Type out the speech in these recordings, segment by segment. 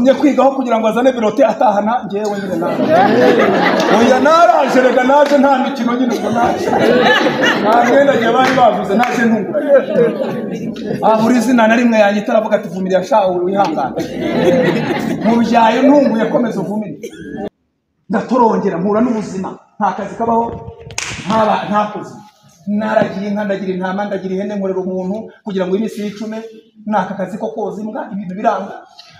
Bamutumye kwigaho kugira ngo azane birote atahana ngewe nyine nawe. Oya naraje rega naje nta mikino nyine ubwo naje. Nta mwenda ngiye bari bavuze naje ntunguranye. Abura izina na rimwe yanjye itaravuga ati vumilia sha wihangane. Mubyaye ntunguye komeza uvumire. Ndatorongera mpura n'ubuzima nta kazi kabaho ntakoze. Naragiye inka ndagira intama ndagira ihene nkorera umuntu kugira ngo iminsi yicume naka kazi ko koza imbwa ibintu biranga.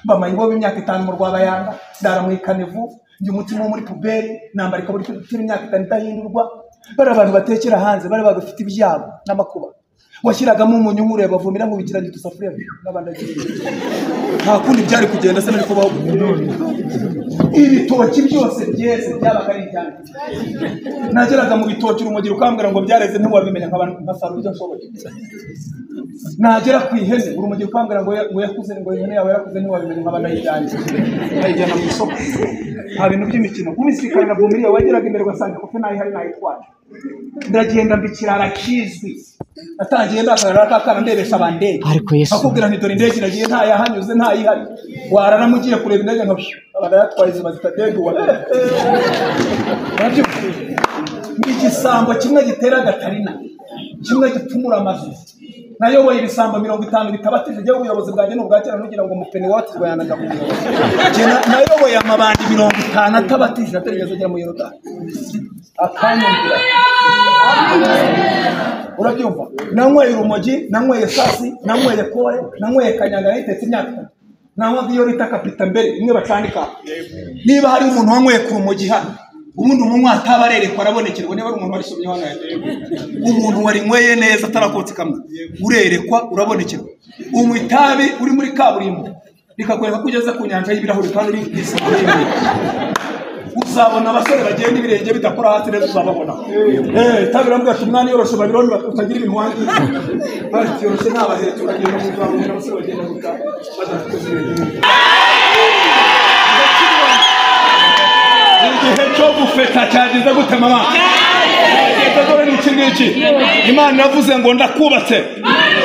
Bamaye bo imyaka 5 mu Rwabayanga ndara mu ikanevu njye umutima wo muri puberi nambara ikabutura imyaka 5 idahindurwa. Bari abantu batekera hanze bari bagafite ibyabo n'amakuba washyiragamo umunyu nkureba bavumira mu bikiranye dusafuriya n'abandagiye nta kundi byari kugenda se niko baho. Ibitoki byose byeze byabaga ari ibyanjye. Nageraga mu bitoki urumogi rukambwira ngo byareze ntiwabimenya nkasarura ibyo nshoboye. Nagera ku ihene urumogi rukambwira ngo yakuze ngo ihene yawe yarakuze ntiwabimenya nkaba ndayijyanye nkayijyana mu isoko. Nta bintu by'imikino. Umusirikare na Vumiriya wageraga imbere ugasanga kofe nayihari nayitwaye. Ndagenda mbikirara kizwi. Natangiye ndakarara kakana ndebesha abandege. Akubwira nti dore indege iragiye ntayahanyuze ntayihari. Wararamugiye kureba indege nka abadayatwaye ziba zitadeguwa. Igisambo kimwe gitera gatarina kimwe gipfumura amazu. Nayoboye ibisambo 50 bitabatije je ubuyobozi bwanjye n'ubwakera nugira ngo mupeni watizwa yanajya ku buyobozi. Nayoboye amabandi 50 atabatije atarigeze agera mu Yorodani. Akanyumvira. Urabyumva? Nanyweye urumogi, nanyweye sasi, nanyweye kore, nanyweye kanyanga nayitetse imyaka 3. Nanywa iyo bita kapita mbere imwe bacandika. Niba hari umuntu wanyweye ku rumogi hano ubundi umunywa atabarerekwa arabonekerwa. Niba ari umuntu warisomye hano umuntu warinyweye neza atarakotse kamwe urerekwa urabonekerwa. Unywa itabi uri muri kaburimbo rikakwereka ko ugeze ku nyanja y'ibirahuri kandi uri kwisiga. Uzabona abasore bagenda ibirenge bidakora hasi neza uzababona. Itabi rambwira ati umwana yoroshe Babiloni utagira ibintu wangiza. Bati yoroshe nabahetse uragenda uzabona abasore bagenda guta badafite ibirenge. Igihe cyo gufeta cyagize gute mama? Dore ni iki ngiki. Imana yavuze ngo ndakubatse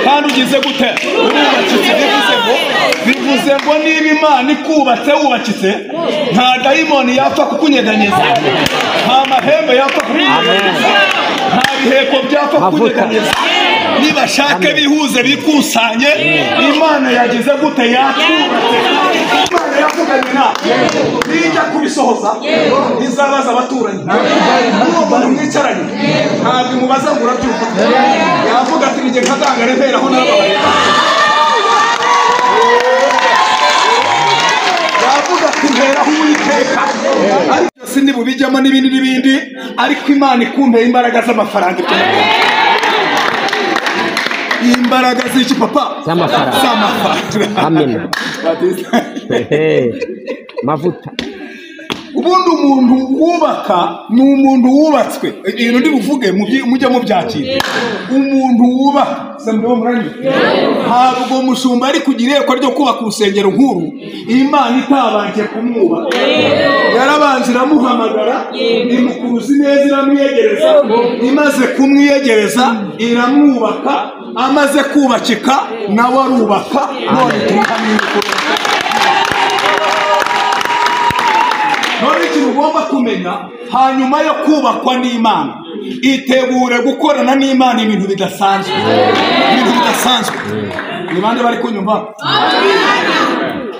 kandi ugize gute? Urubakitse. Bivuze ngo niba Imana ikubatse wubakitse nta dayimoni yapfa kukunyeganyeza, nta mahembe yapfa kukunyeganyeza, nta biheko byapfa kukunyeganyeza. Nibashake bihuze bikusanye Imana yagize gute? Yakubatse. Imana yavuganye nawe nijya kubisohoza izabaza abaturanyi n'uwo muntu mwicaranye ntabwo imubaza ngo urabyumva. Yavuga ati nijye nkagangare mperaho n'ababaye. Yavuga ati mperaho Uwiteka. Ariko sinibubijyamo n'ibindi n'ibindi ariko Imana ikumpeye imbaraga z'amafaranga. Ibyo imbaraga z'iki papa? Z'amafaranga. Amen. Mavuta. Ubundi umuntu wubaka ni umuntu wubatswe. Ibintu ndi buvuge mujye mubyakira. Umuntu wubaka ntabwo mushumba ari kugira iyerekwa ryo kubaka urusengero nkuru Imana itabanje kumwubaka. Yarabanje iramuhamagara imukuruza neza iramwiyegereza, imaze kumwiyegereza iramwubaka, amaze kubakika nawe arubaka. None turi none ikintu ugomba kumenya hanyuma yo kubakwa n'Imana, itegure gukorana n'Imana ibintu bidasanzwe. Ibintu bidasanzwe. Ni bande bari kunyumva?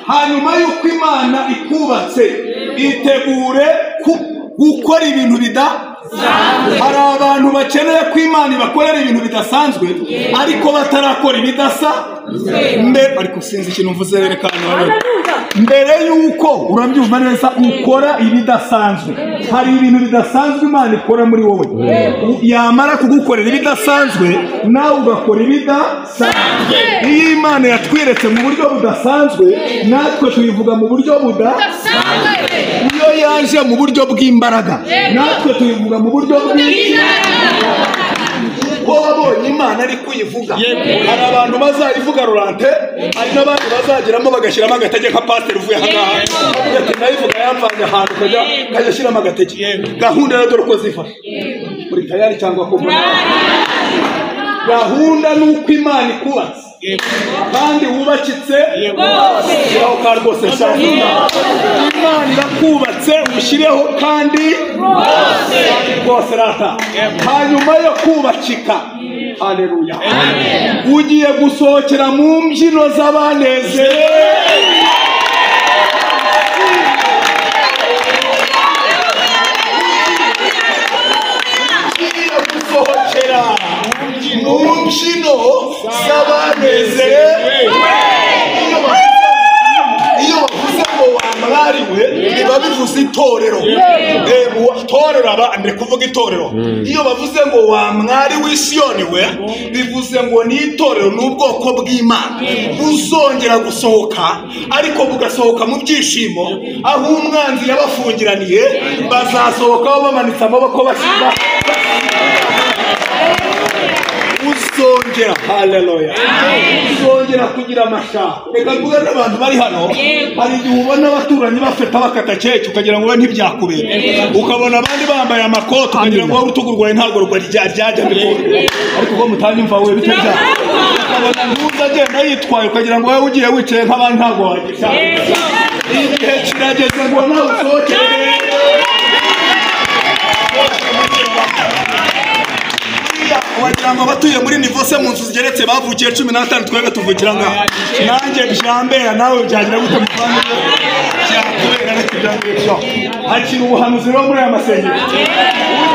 Hanyuma y'uko Imana ikubatse itegure gukora ibintu bidasanzwe. Hari abantu bakeneye ko Imana ibakorera ibintu bidasanzwe ariko batarakora ibidasa mbere. Ariko sinzi ikintu mvuze rero kandi mbere yuko urabyumva neza ukora ibidasanzwe. Hari ibintu bidasanzwe Imana ikora muri wowe. Yamara kugukorera ibidasanzwe nawe ugakora ibidasanzwe. Iyo Imana yatwiretse mu buryo budasanzwe natwe tuyivuga mu buryo budasanzwe. Iyo yaje mu buryo bw'imbaraga natwe tuyivuga mu buryo bw'imbaraga. Ko wabonye Imana ari kuyivuga. Hari abantu bazayivuga rurante, hari n'abandi bazagiramo bagashyiramo agatege nka pasiteri uvuye aha ngaha ati nayivuga yamvanye ahantu kajya ashyiramo agatege. Gahunda rero dore uko zifashe. Muri tayari cyangwa ko mbona gahunda ni uko Imana ikubatse. Kandi wubakitse rwose. Ka rwose shaka. Imana irakubatse ushyireho kandi rwose. Rwose rata. Hanyuma yo kubakika. Haleluya. Ugiye gusohokera mu mbyino z'abanezerewe. Gusohokera mu mbyino z'abanezerewe. Iyo bavuze ngo wamwariwe biba bivuze itorero. Torero aba ndi kuvuga itorero. Iyo bavuze ngo wamwari w'Isiyoni we bivuze ngo ni itorero n'ubwoko bw'Imana buzongera gusohoka, ariko bugasohoka mu byishimo. Aho umwanzi yabafungiraniye bazasohoka bamanitse amaboko bashima. Uzongera, haleluya, uzongera kugira amashako. Reka mvuge n'abantu bari hano, hari igihe ubona abaturanyi bafeta bakata keke ukagira ngo ntibyakubera, ukabona abandi bambaye amakoti ukagira ngo urutugu rwawe ntabwo ryajya mbikora, ariko ko mutanyumva we bitajya. Ukabona ntuza agenda yitwaye ukagira ngo wowe ugiye wicaye nk'abandi ntabwo wagisha. Igihe kirageze ngo nawe usohokere. Wagira ngo abatuye muri Nivose mu nzu zigeretse bavukiye 15 twebwe tuvukira ngaho. Nanjye byambera nawe byagira gute muvandimwe? Byakubera ariko ibyo hakiri ubuhanuzi rero muri aya masengero.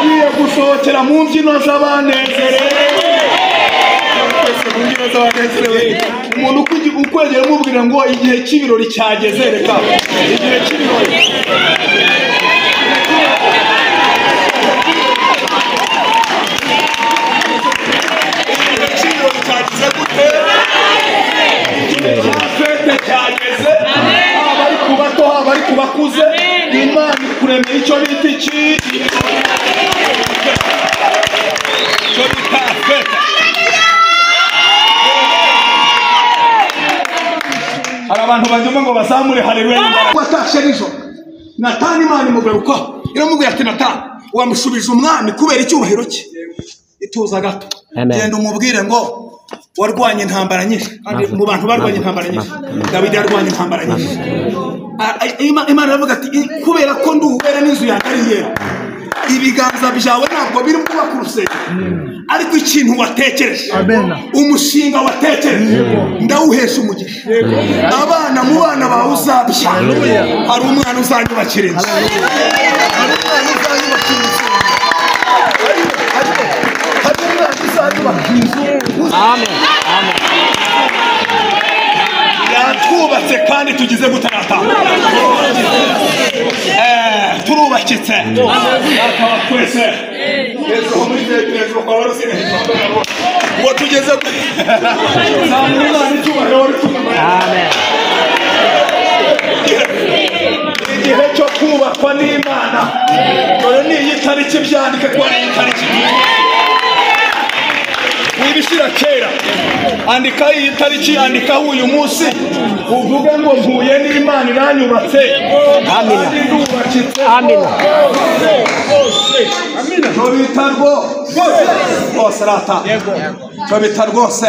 Ugiye gusohokera mu mbyino z'abanezerewe. Mu mbyino z'abanezerewe. Umuntu ukwegera umubwira ngo igihe cy'ibirori cyageze, reka igihe cy'ibirori. Cyageze, haba ari ku bato haba ari ku bakuze, Imana ikuremeye icyo bita iki, icyo bita fete. Hari abantu banyuma ngo bazamure haleluya. Watashe nijoro Natani Imana imugarukaho iramubwira ati Natani wamushubije umwami kubera icyubahiro cye. Ituza gato, genda umubwire ngo warwanye intambara nyinshi. Kandi mu bantu barwanye intambara nyinshi Dawidi yarwanye intambara nyinshi. Imana iravuga ati kubera ko ndi uwera n'inzu yanjye ari iyera, ibiganza byawe ntabwo biri kubaka urusengero, ariko ikintu watekereje, umushinga watekereje ndawuhesha umugisha. Abana mu bana bawe uzabyara, hari umwana uzanyubakira inzu, hari umwana uzanyubakira inzu, hari umwana uzanyubakira inzu. Amen. Amen. Yatwubatse kandi tugize gutarata. Turubakitse. Akaba twese. Hejuru muri hejuru kwa warusine. Ngo tugeze. Amen. Igihe cyo kubakwa n'Imana. Dore ni iyi tariki byandike ko ari iyi tariki. Wibishira kera, andika iyi tariki, andikaho uyu munsi, uvuge ngo mpuye n'Imana iranyubatse. Amina. Ndubakitse. Amina. Amina. Cyo bita rwose rata. Cyo bita rwose.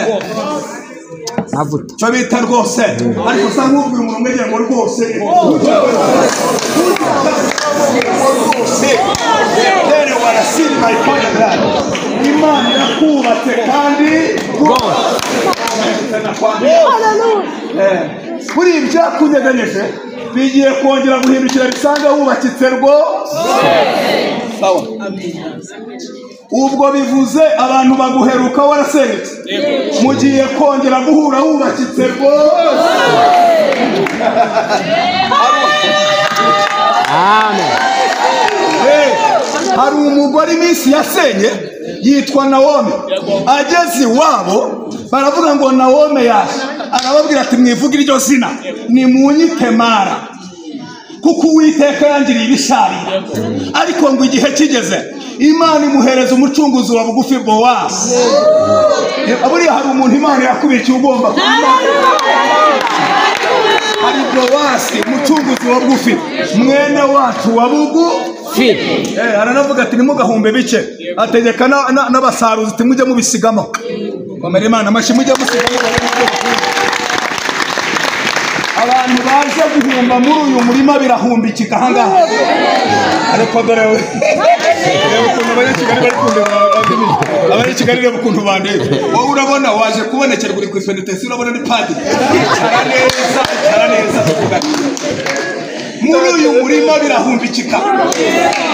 Mavuta. Cyo bita rwose. Ariko usa nk'ubwira umuntu umwegera ngo rwose. Rwose. Rero warasiri my point. Imana irakubatse kandi rwose. Kuri ibi byakunyeganyije bigiye kongera guhindukira bisanga wubakitse rwose. Sawa. Ubwo bivuze abantu baguheruka warasenyutse, mugiye kongera guhura wubakitse rwose. Amen. Hari umugore iminsi yasenye yitwa Nawomi. Ageze iwabo baravuga ngo Nawomi yaje, arababwira ati mwivuge iryo zina, nimunyite Mara, kuko Uwiteka yangiriye ibisharira. Ariko ngo igihe kigeze Imana imuhereza umucunguzi wa bugufi Bowazi. Buriya hari umuntu Imana yakubikiye ugomba kuba. Hari Bowazi umucunguzi wa bugufi, mwene wacu wa bugufi. Aranavuga ati nimugahumbe bike, ategeka n'abasaruzi ati mujye mubisigamo. Komera Imana amashyi mujya musiga. Abantu baje guhumba muri uyu murima birahumbikika ahangaha. Ariko dore reba ukuntu abanyakigali bari kundeba, abanyakigali reba ukuntu bandeba. Wowe urabona waje kubonekerwa uri ku isonitesi, urabona ni padiri. Icara neza, icara neza tuvugane. Muri uyu murima birahumbikika.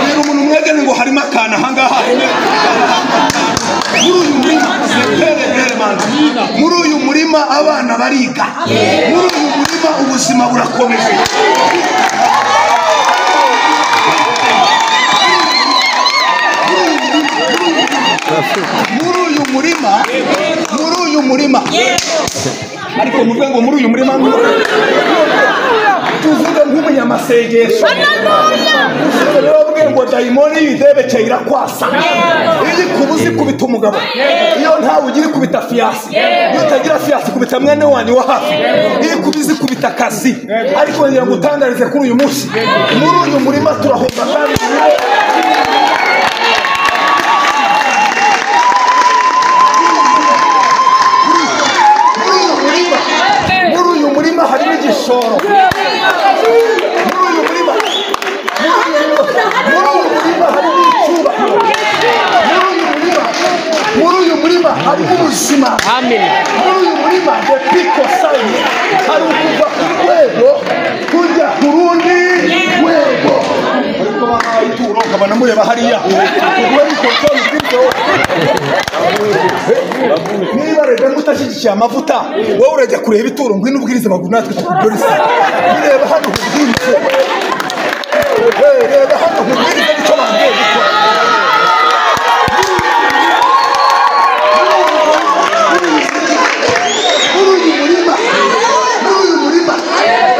Rero umuntu mwegane ngo harimo akantu ahangaha. Muri uyu murima muri uyu murima abana bariga. Muri uyu murima ubuzima burakomeje. Muri uyu murima, muri uyu murima. Ariko muvuge ngo muri uyu murima tuvuge nk'umunyamasengesho. Ushize ngo dayimoni yidebekeye irakwasa. Iyo ikubuze ikubita umugabo, iyo ntawe ugira ikubita fiyasi, iyo utagira fiyasi ikubita mwene wanyu wa hafi, iyo ikubize ikubita akazi. Ariko ngira ngo utangarize kuri uyu munsi, muri uyu murima turahomba kandi muri uyu murima harimo igishoro. Muri uyu murima harimo icyubahiro. Muri uyu murima harimo ubuzima. Muri uyu murima the pico sign hari ukuva ku rwego kujya ku rundi rwego. Ariko bahaye ituro nkabona mureba hariya niba rero mutashyigikiye amavuta wowe urajya kureba ituro ngwino ubwirize maguru natwe tukubwirize. Reba hano ubwirize, reba hano ubwirize nicyo bambwiye gukora. Muri uyu murima, muri uyu murima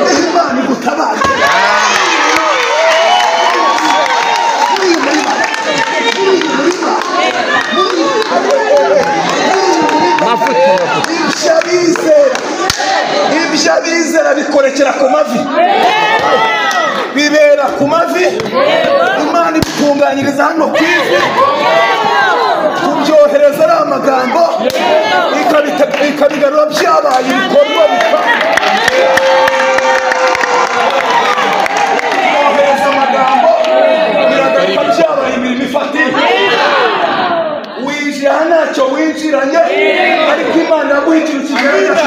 niho Imana igutabara. Muri uyu murima, muri uyu murima, muri uyu murima ibyo abizera bikorekera ku mavi, bibera ku mavi. Imana ibitunganyiriza hano ku ivi, kubyohereza ari amagambo, ikabigarura byabaye ibikorwa. Bikohereza amagambo biragaruka byabaye imirimo ifatika. Winjira ntacyo winjiranye, ariko Imana yaguha ikintu kigaragaza.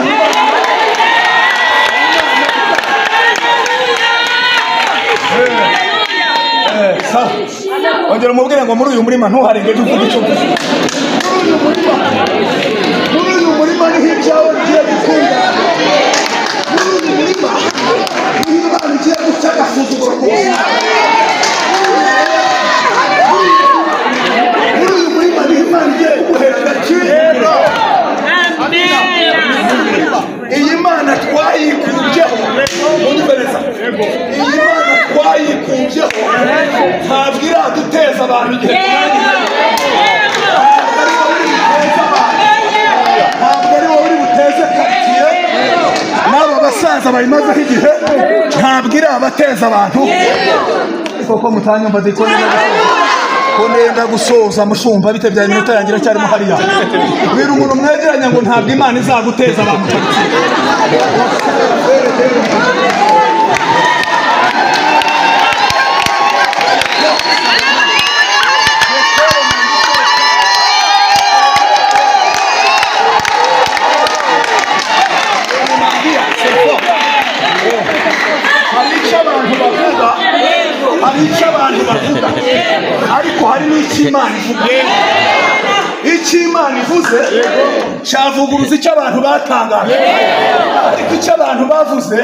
Ongera umubwire ngo muri uyu murima ntuharenge ejo uvuge icyo uvuze. Muri uyu murima niho ibyawe bigiye gukunda. Muri uyu murima niho Imana igiye guca agasuzuguro kose. Muri uyu murima niho Imana igiye kuguhera agaciro. Iyi Mana twayikubyeho, iyi Mana twayikubyeho ntabwo iraduteza abantu igihe turangiza. Ntabwo ari wowe uri buteze karitsiye, n'aba basaza bayimazeho igihe, ntabwo irabateza abantu. Koko mutanyumva ko nenda gusoza mushumba bite bya iminota yanjye iracyarimo hariya. Bwira umuntu mwegeranya ngo ntabwo Imana izaguteza abantu karitsiye. Hari icyo abantu bavuga, hari icyo abantu bavuga, ariko hari n'icyo Imana ivuga. Icyo Imana ivuze cyavuguruza icyo abantu batangaje, ariko icyo abantu bavuze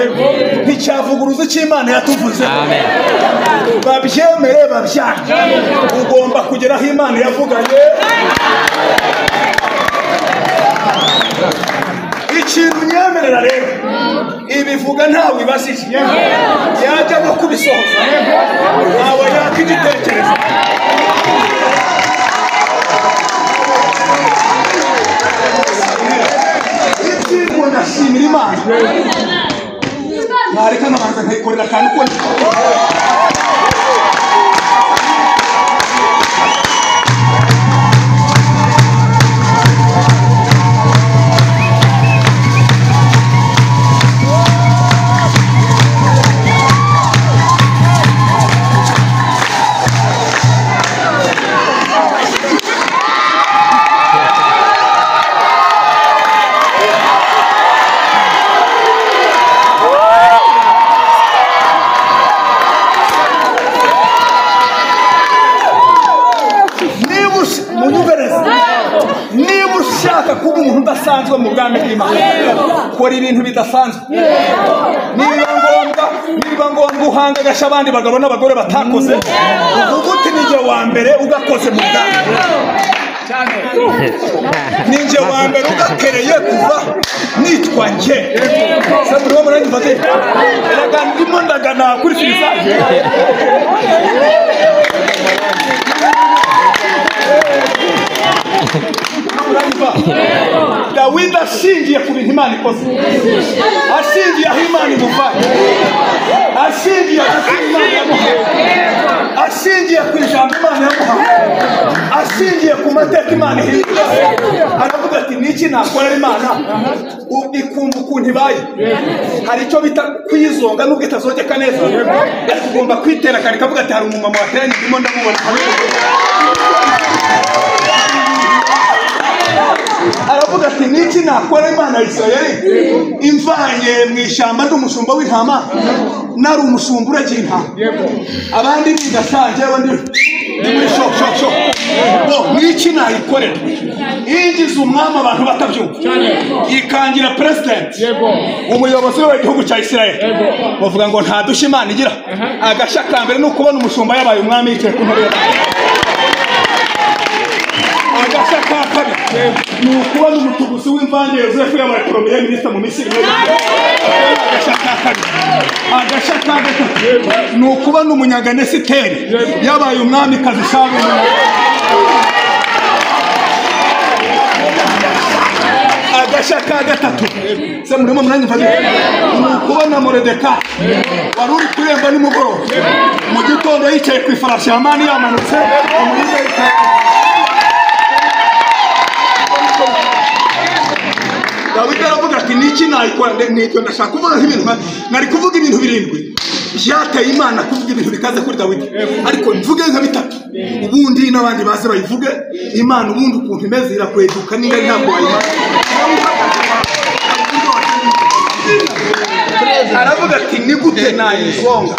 nticyavuguruza icyo Imana yatuvuze. Babyemere babyange, ugomba kugera aho Imana yavuganye. Ikintu nyemerera rero ibivuga ntawe ibajije, yajya no kubisohoza ntawe yaka igitekerezo. Ibyingo ndashimira Imana, nareka nkabanza nkayikorera akantu ko Udasanzwe mu bwami bw'Imana. Kora ibintu bidasanzwe. Niba ngombwa uhanga agasha abandi bagabo n'abagore batakoze, uvuga uti ninjye wa mbere ugakoze mu bwami. Ninjye wa mbere ugakereye kuva nitwa njye. Saburo muranyumva te? Erega ndimo ndagana kuri filisaje. Dawidi ashingiye ku bintu Imana ikoze, ashingiye aho Imana imuvanye, ashingiye ku Imana yamuhaye, ashingiye ku ijambo Imana yamuhaye, ashingiye ku mateka Imana ihindura. Aravuga ati niki nakorera Imana ikumva ukuntu ibaye. Hari icyo bita kuyizonga nubwo itazogeka neza, ariko ugomba kwitera kare kavuga ati hari umumama wateranye ndimo ndamubona. Aravuga ati niki nakora Imana ya Isirayeli imvanye mu ishyamba ndi umushumba w'intama, nari umushumba uragiye intama, abandi bigasanje abandi ndi muri shok shok shok. Bo niki nayikorera ingize umwami abantu batabyumva, ikangira president, umuyobozi w'igihugu cya Isirayeli. Bavuga ngo nta dushya Imana igira. Agashya ka mbere ni ukubona umushumba yabaye umwami yicaye ku ntebe. Agashya ka kabiri ni ukubona umutuguzi w'imvange Yozefu yabaye premier ministre mu Misiri. Agashya ka kabiri. Agashya ka gatatu ni ukubona umunyaganisiteri yabaye umwamikazi Salomo. Agashya ka gatatu se murimo muranyumva ni ukubona Moridekayi wari uri kuremba nimugoroba, mu gitondo yicaye ku ifarashi Hamani yamanutse umuyuda yicaye. Dawidi aravuga ati niki nayikora? Nibyo ndashaka kuvuga nk'ibintu, nari kuvuga ibintu birindwi byateye Imana kuvuga ibintu bikaze kuri Dawidi, ariko mvuge nka bitatu ubundi n'abandi baze bayivuge. Imana ubundi ukuntu imeze irakweduka niba ntabwo wayimara. Aravuga ati ni gute nayizonga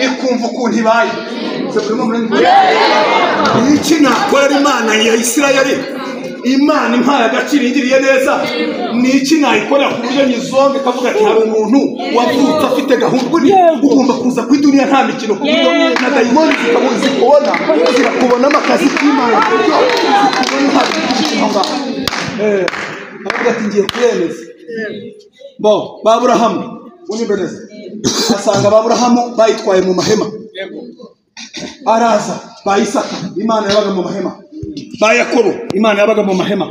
ikumva ukuntu ibaye. Niki nakorera Imana ya Isirayeli? Imana impaye agaciro ingiriye neza, niki nayikorera ku buryo nyizonga ikavuga ati hari umuntu wavutse afite gahunda. Ugomba kuza ku dunia nta mikino, ku buryo na dayimoni zikubona zikakubonamo akazi k'Imana, zikubona. Aravuga ati ngiye kuyemeza. Bo ba Aburahamu uniboneza, asanga ba Aburahamu bayitwaye mu mahema. Araza ba Isaka, Imana yabaga mu mahema. Ba Yakobo, Imana yabaga mu mahema.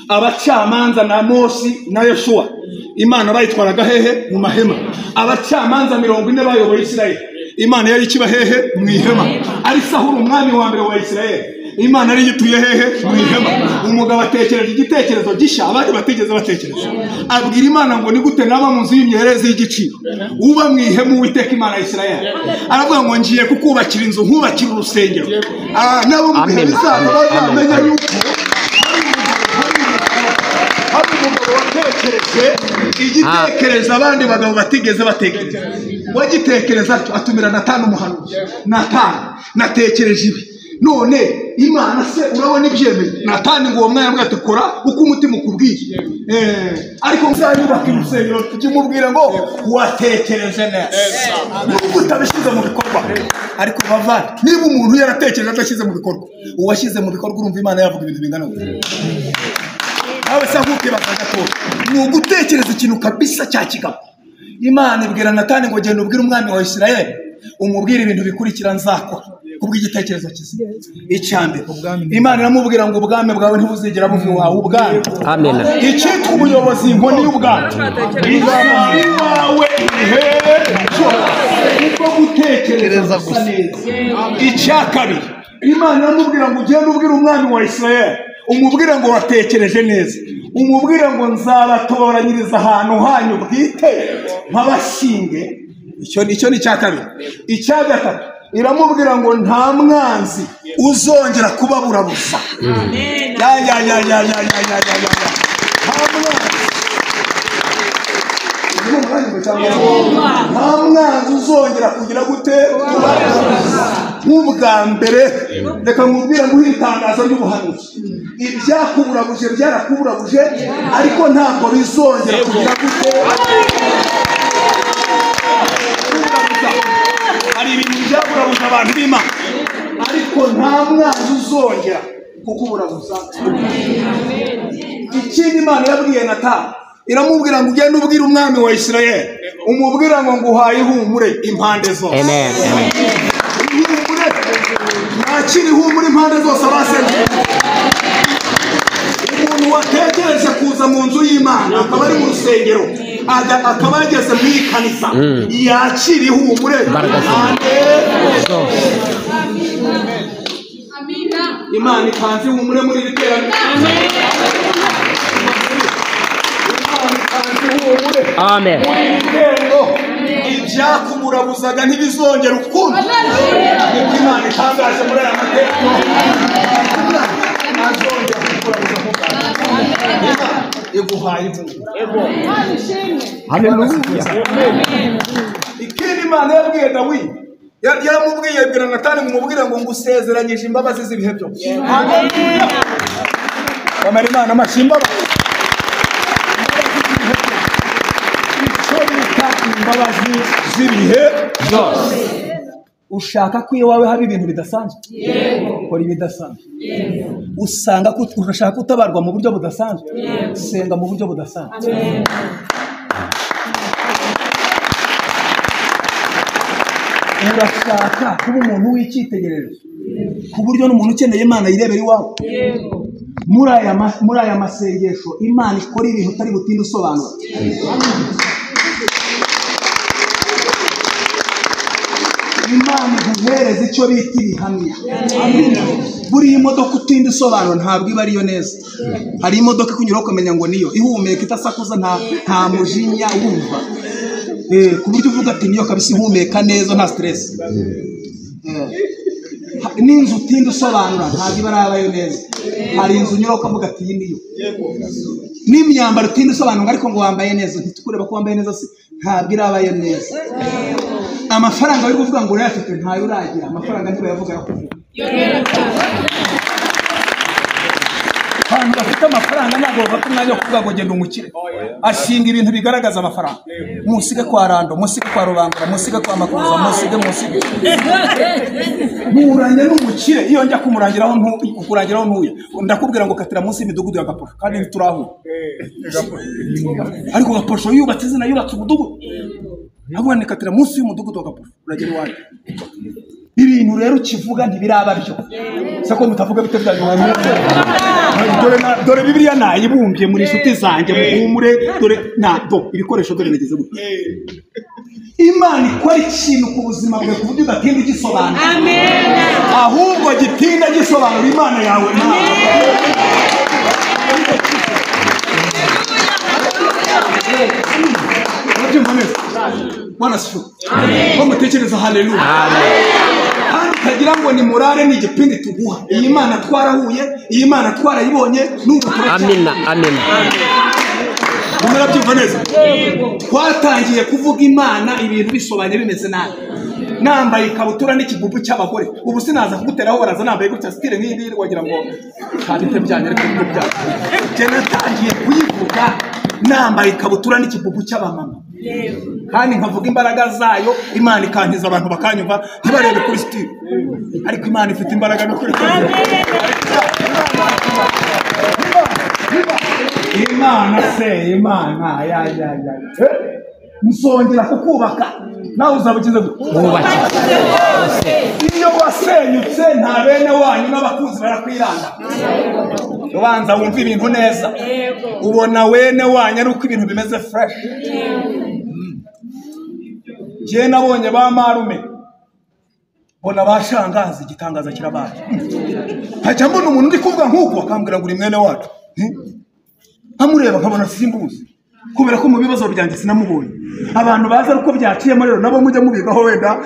Abacamanza na Mose na Yoshua, Imana bayitwaraga hehe? Mu mahema. Abacamanza 40 bayoboye Isirayeli, Imana yari ikiba hehe? Mu ihema. Ari Sahuri umwami wa mbere wa Isirayeli, Imana yari yituye hehe? Mu ihema. Umugabo atekereje igitekerezo gishya abandi batigeze batekereza, abwira Imana ngo ni gute naba mu nzu y'imyerezi y'igiciro, uba mu ihema Uwiteka Imana ya Isirayeli. Aravuga ngo ngiye kukubakira inzu, nkubakira urusengero. Nabo mu bihe bizaza bazamenya yuko hari umugabo watekereje igitekerezo abandi bagabo batigeze batekereza. Wagitekereza atumira Natani umuhanuzi. Natani, natekereje ibi none Imana se urabona ibyemeye? Natani ngo uwo mwana avuga ati kora uko umutima ukubwiye. Ariko nzayubaka urusengero, tukimubwira ngo watekereje neza nubwo utabishyize mu bikorwa. Ariko bavandi, niba umuntu yaratekereje adashyize mu bikorwa, uwashyize mu bikorwa urumva Imana yavuga ibintu bingana gute? Nawe se ntukibaza gato, ni ugutekereza ikintu kabisa cya kigabo. Imana ibwira Natani ngo genda ubwire umwami wa Isirayeli, umubwire ibintu bikurikira nzakora kubw'igitekerezo kizima. Icyambere, Imana iramubwira ngo ubwami bwawe ntibuzigera buva iwawe. Ubwami, Amen. icyitwa ubuyobozi, inkoni y'ubwami izaba iwawe ibihe byose, kubwo gutekereza gusa neza. Icya kabiri, Imana iramubwira ngo ugende ubwire umwami wa Isirayeli, umubwire ngo watekereje neza, umubwire ngo nzabatoranyiriza ahantu hanyu bwite nk'abashinge. Icyo ni icya kabiri. Icya gatatu, iramubwira ngo nta mwanzi uzongera kubaburabuza. Ya ya ya ya ya ya ya ya ya. Nta mwanzi. Nta mwanzi uzongera kugira gute? Nk'ubwa mbere. Reka nkubwire ngo itangazo ry'ubuhanuzi. Ibyakuburabuje byarakuburabuje, ariko ntabwo bizongera kugira gute. Hari ibintu byaburabuza abantu b'Imana, ariko nta mwanzi uzongera kukuburabuza. Ikindi Imana yabwiye Natani, iramubwira ngo ugende ubwire umwami wa Isirayeli, umubwira ngo nguhaye ihumure impande zose. Amen. Ihumure, nakira ihumure impande zose. Abasenze, umuntu watekereje kuza mu nzu y'Imana akaba ari mu rusengero, akaba yageze mu ikanisa, yakira ihumure impande zose. Imana itanze ihumure muri iri teraniro. Amen. Ibyakuburabuzaga ntibizongera ukundi. Niko Imana itangaje muri aya mateka. Ntazongera kukurabuza nk'ubwa mbere. Iguhaye ihumure. Haleluya. Ikindi Imana yabwiye Dawidi, yaramubwiye ibwira Natani ngo umubwire ngo ngusezeranyije imbabazi z'ibihe byose. Haleluya. Bamara Imana amashyi. Imbabazi, icyo bita imbabazi z'ibihe byose. Ushaka ko iwawe haba ibintu bidasanzwe, kora ibidasanzwe. Usanga ko urashaka gutabarwa mu buryo budasanzwe, senga mu buryo budasanzwe. Urashaka kuba umuntu w'icyitegererezo ku buryo n'umuntu ukeneye Imana yirebera iwawe. Muri aya masengesho Imana ikora ibintu utari butinde usobanura. Imana iguhereza icyo bita ibihamya. Buriya imodoka utinda usobanura ntabwo iba ariyo neza. Hari imodoka ikunyuraho ukamenya ngo niyo, ihumeka idasakuza, nta mujinya wumva, ku buryo uvuga ati niyo kabisa, ihumeka neza nta stress. N'inzu utinda usobanura ntabwo iba arabayo neza. Hari inzu unyuraho ukavuga ati iyi niyo. N'imyambaro utinda usobanura ariko ngo wambaye neza, ntitukureba ko wambaye neza se, ntabwo irabayo neza. Amafaranga uri kuvuga ngo urayafite ntayo uragira, amafaranga ntibayavuga arakuvuga. Abantu bafite amafaranga ntabwo bafata umwanya wo kuvuga ngo genda umukire. Ashinga ibintu bigaragaza amafaranga. Musige kwa Rando, musige kwa Rubangura, musige kwa Makuza, musige musige. Nturanye n'umukire, iyo njya kumurangiraho kukurangiraho ntuye, ndakubwira ngo katira munsi y'imidugudu ya Gaposho, kandi ntiturahuye. Ariko Gaposho yubatse izina, yubatse umudugudu. Ahubwo nikatira munsi y'umudugudu wa Gaposho, uragera iwanyu. Ibintu rero ukivuga ntibiraba byo. Se ko mutavuga bite byanyu? Dore Bibiliya nayibumbye muri inshuti zanjye, muhumure, dore na do ibikoresho dore nageze gutya. Imana ikora ikintu ku buzima bwawe ku buryo udatinda ugisobanura. Amen. Ahubwo gitinda gisobanura Imana yawe nawe. Urabyumva neza? Bwana asifiwe. Ko mutekereza haleluya. Kandi utagira ngo ni morale, ni igipindi tuguha. Iyi Mana twarahuye, iyi Mana twarayibonye, n'ubu turacyari. Amina. Amina. Murabyumva neza? Twatangiye kuvuga Imana ibintu bisobanye bimeze nabi. Nambaye ikabutura n'ikibubu cy'abagore. Ubu sinaza kuguteraho baraza nambaye gutya style nk'iyi wagira ngo ntabite byanyu, ariko nibyo byanyu. Njye natangiye kuyivuga nambaye ikabutura n'ikibubu cy'abamama. Kandi nkavuga imbaraga zayo, Imana ikankiza abantu bakanyumva ntibarebe kuri style. Ariko Imana ifite imbaraga no kuri Imana se, Imana ya ya ya. Nzongera kukubaka nawe uzaba ukize gute? Iyo wasenyutse nta bene wanyu n'abakuzi barakwiranda. Ubanza wumva ibintu neza, ubona wene wanyu ari uko ibintu bimeze fresh. Njye nabonye ba marume, mbona ba shangazi, igitangaza kirabaye. Nkajya mbona umuntu uri kuvuga nk'uko akambwira ngo uri mwene wacu, nkamureba nkabona simbuzi, kubera ko mu bibazo byanjye sinamubonye. Abantu baza uko byaciyemo rero nabo mujya mubigaho wenda.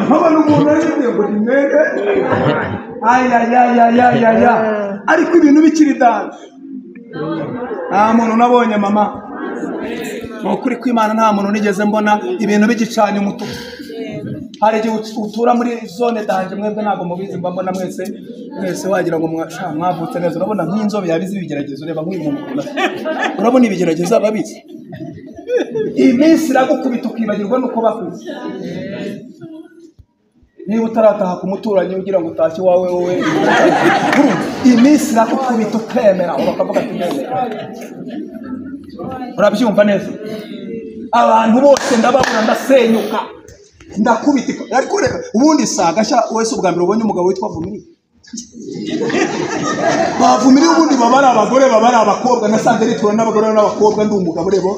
Nkabona umuntu ari ngo ni mwene, ayayayayaya, ariko ibintu bikiri danje. Nta muntu nabonye mama. Ni ukuri kw'Imana nta muntu nigeze mbona ibintu bigicanye umutuku. Hari igihe utura muri zone danje, mwebwe ntabwo mubizi, mba mbona mwese mwese wagira ngo mwavutse neza. Urabona nk'inzobe yabizi ibigeragezo, ureba nk'uyu muntu urabona ibigeragezo ababizi. Iminsi iragukubita ukibagirwa nuko bakuze. Niba utarataha ku muturanyi ugira ngo utashye iwawe wowe, iminsi iragukubita ukemera bakavuga ati nemera. Urabyumva neza? Abantu bose ndababura, ndasenyuka, ndakubitika. Ariko reka ubundi saga sha wese ubwa mbere ubonye umugabo witwa Vumiri. Bavumiri ubundi baba ari abagore, baba ari abakobwa. Nasanze nitura n'abagore n'abakobwa, ndi umugabo rebo.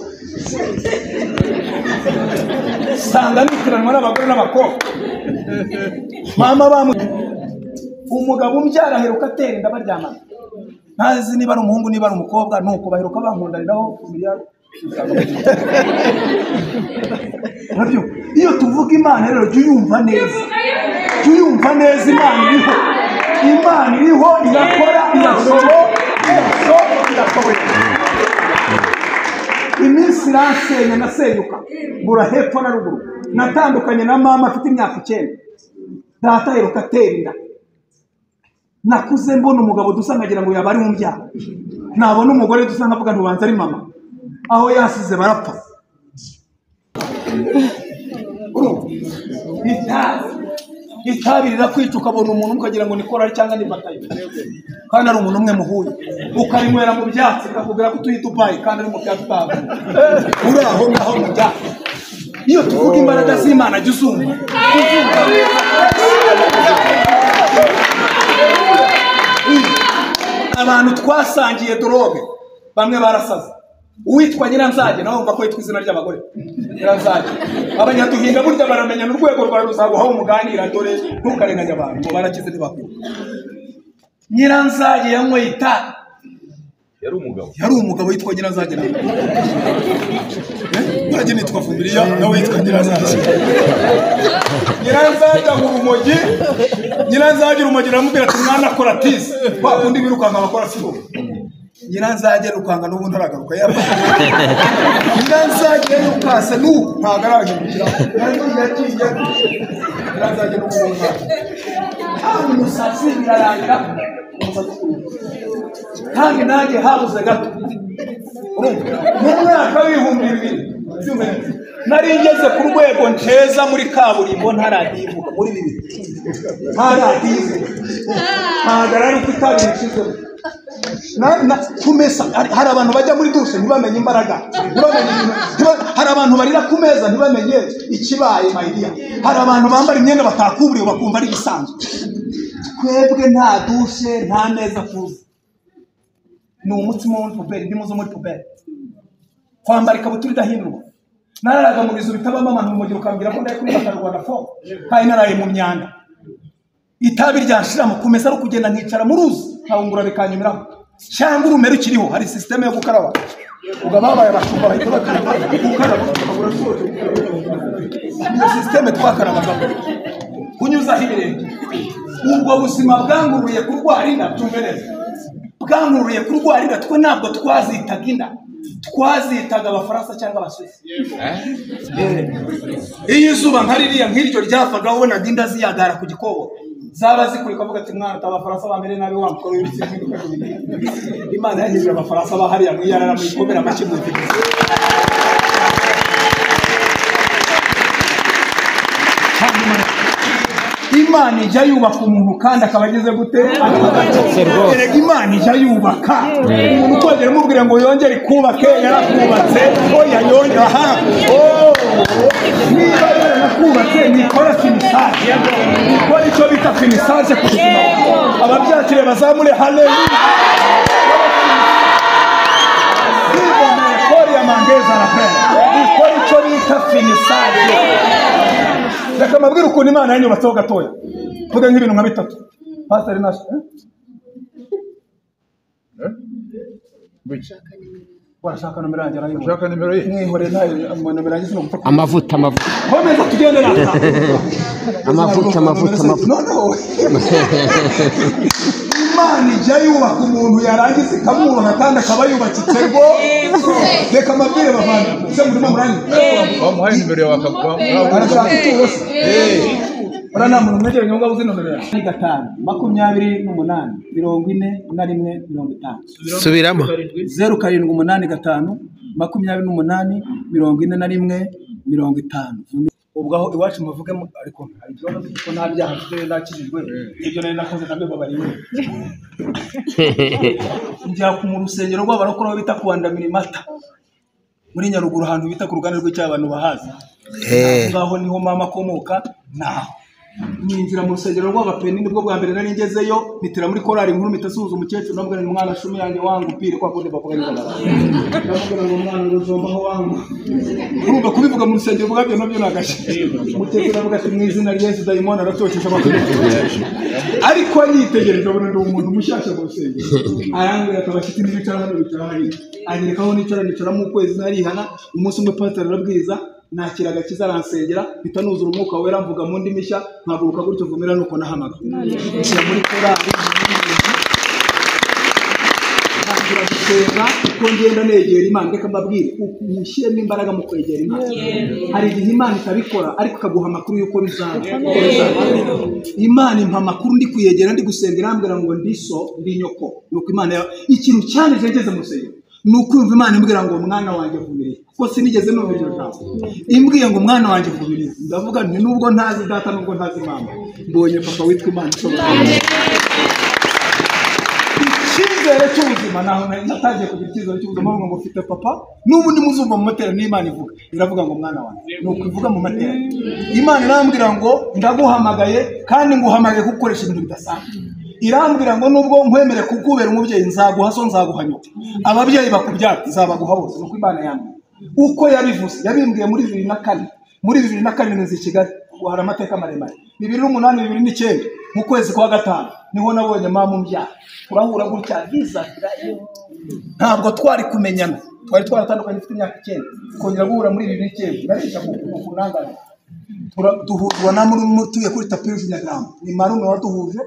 Sanga nituranwa n'abagore n'abakobwa. Mama bamu umugabo umbyara aheruka atera inda baryamana. Ntazi niba ari umuhungu niba ari umukobwa, nuko baheruka bankundaniraho miliyari. Nabyo iyo tuvuga Imana rero jya uyumva neza, jya uyumva neza. Imana iriho, Imana iriho, irakora, irashoboye. Iminsi iransenya, nasenyuka mbura hepfo na ruguru. Natandukanye na mama afite imyaka 9, data aheruka atera inda. Nakuze mbona umugabo dusa nkagira ngo yaba ari umbyara, nabona umugore dusa nkavuga ntubanza ari mama. Aho yasize barapfa. Itabi rirakwica, ukabona umuntu ukagira ngo ni korari cyangwa ni batayo, kandi ari umuntu umwe muhuye. Ukarinywera mu byatsi, ukakubwira ko utuye Dubai kandi ari mu byatsi utahavuye, uri aho ngaho mu byatsi. Iyo tuvuga imbaraga z'Imana jya uzumva. Abantu twasangiye droge bamwe barasaze. Uwitwa Nyiranzage nawe wumva ko yitwa izina ry'abagore Nyiranzage. Abanyaduhinga burya baramenya n'urwego rwa ruzaguha umuganira, dore ntukarenganya abantu ngo barakize ntibakwibuka. Nyiranzage yanyweye itabi. Yari umugabo, yari umugabo witwa Nyiranzage. Nawe nanjye nitwa Vumiriya, nawe yitwa Nyiranzage. Nyiranzage anywa urumogi, Nyiranzage urumogi aramubwira ati mwana kora tisi, kwa kundi birukanka bakora siporo. Nyiranzage rukanga n'ubu ntaragaruka. Nyiranzage yukase n'ubu ntabwo arahindukira. Yagiye Nyiranzage n'ubu ntabwo umusatsi birarangira, umusatsi kandi nanjye habuze gato. Mu mwaka w'2000 nari ngeze ku rwego nceza muri kaburimbo ntaradivuga, muri 2000 ntaradivuga, ntabwo ari uko itabi rishizemo. Kumesa hari abantu bajya muri dushe ntibamenye imbaraga, hari abantu barira ku meza ntibamenye ikibaye mayidiya, hari abantu bambara imyenda batakuburiye bakumva ari ibisanzwe. Twebwe nta dushe nta meza tuzi, ni umutsima wo muri puberi, indimu zo muri puberi, kwambara ikabutura idahindurwa. Nararaga mu bizu bitabamo abantu, mu gihe ukambwira ko ndari kuri Rwanda fo kandi naraye mu myanda. Itabi ryanshiramo kumesa ari ukugenda nkicara mu ruzi nkahungura bikanyumiraho, cyangwa urumero ukiriho hari systeme yo gukaraba, ugababaye abashumba bahita gukaraba urashoje. Iyo systeme twakarabagamo kunyuzaho ibirenge. Ubwo buzima bwanguruye kurwara inda, byumve neza, bwanguruye kurwara inda. Twe ntabwo twazitaga inda, twazitaga Abafaransa cyangwa Abasuwisi. Iyo izuba nka ririya nk'iryo ryavaga wabonaga inda ziyagara ku gikobo, zaba zikuri ukavuga ati mwana Abafaransa bamere nabi wa mukoro w'ibitsina. Imana yahinduje Abafaransa bahariya mwiyarara muyikomera amashyi mwifitiza. Imana ijya yubaka umuntu kandi akaba ageze gute? Erega Imana ijya yubaka umuntu, ukongera umubwira ngo yongere ikubake, yarakubatse. Oya yongera, aha niba yarakubatse nikora finisage, nikora icyo bita finisage ku buzima. Ababyakire bazamure haleluya. Ikora icyo bita finisage. Reka mbabwire ukuntu Imana yanyubatseho gatoya. Vuga nk'ibintu nka bitatu. Pastor Nash, Warashaka nomero yanjye arayibona. Ushaka nimero ye? Mwihore ntayo nomero yanjye sinogupfa. Amavuta amavuta. Komeza tugende nata. Amavuta amavuta amavuta. Noneho. Imana ijya yubaka umuntu yarangiza ikamwubaka kandi akaba yubakitse rwo. Reka amabwire bavana se murimo muranye wamuhaye nimero yawe akaguha arashaka ituro se ora nta muntu mwegeranye ngo abuze nomero yawe. 5 28 41 50. Subiramo. 0 7 8 5 28 41 50. Ubwo aho iwacu muvuge ariko hari ikibazo kuko nta byaha mfite nakijijwe ibyo nari nakoze nabyo babariwe. Njya ku mu rusengero rw'abarokore aho bita kuwandamira imata muri Nyaruguru, ahantu bita ku ruganda rw'icyabantu bahazi. Ngaho niho mama akomoka. Naho ninjira mu rusengero rw'abapeni nibwo bwa mbere nari ngezeyo, mpitira muri korali nkuru mpita suhuza umukecuru ndamubwira ngo mwana shumi yanjye wangu pire kwa kundi bavuga ngo ndamubwira ngo mwana ruzombaho wangu. Urumva kubivuga mu rusengero ubwabyo nabyo nagashye. Umukecuru aravuga ati mu izina rya Yesu dayimoni aratokesha amakuru. Ariko anyitegereje abona ndi umuntu mushyashya mu rusengero. Arambwira ati abashyitsi ntibicara hano bicara hariya. Anyereka aho nicara, nicaramo ukwezi ntarihana. Umunsi umwe pasiteri arabwiriza nakira agakiza aransengera mpita nuzura umwuka wera mvuga mu ndimi nshya mpaguruka gutyo vumira nuko nahamaga. Njya muri korali ntangira gusenga uko ngenda negera Imana. Reka mbabwire mushyiremo imbaraga mu kwegera Imana. Hari igihe Imana itabikora ariko ikaguha amakuru y'uko bizaba. Imana impa amakuru ndi kuyegera ndi gusenga irambwira ngo ndi so ndi nyoko. Nuko Imana ikintu cyane ngeze mu rusengero ni ukumva Imana imbwira ngo mwana wanjye vumiriye, kuko sinigeze numva iryo jambo. Imbwiye ngo mwana wanjye vumiriye, ndavuga nti nubwo ntazi data nubwo ntazi mama, mbonye papa witwa Imana ishobora. Icyizere cy'ubuzima naho natangiye kugira icyizere cy'ubuzima ngo mfite papa. N'ubundi muzumva mu materaniro n'Imana ivuga iravuga ngo mwana wanjye, nuko ivuga mu materaniro. Imana irambwira ngo ndaguhamagaye kandi nguhamagaye kugukoresha ibintu bidasanzwe. Irambwira ngo nubwo nkwemere kukubera umubyeyi nzaguha so nzaguha nyoko, ababyeyi bakubyara nzabaguha bose. Nuko Imana yambwiye uko yabivuze, yabimbwiye muri 2004. Muri 2004 nzi Kigali, hari amateka maremare. 2008 2009 mu kwezi kwa 5 niho nabonye mama umbyara. Turahura gutya visa, ntabwo twari kumenyana, twari twaratandukanye mfite imyaka 9, kongera guhura muri 2009 narisha ku nangana duhurwa na muri tuye kuri tapis Nyagarambo, ni marume waduhuje.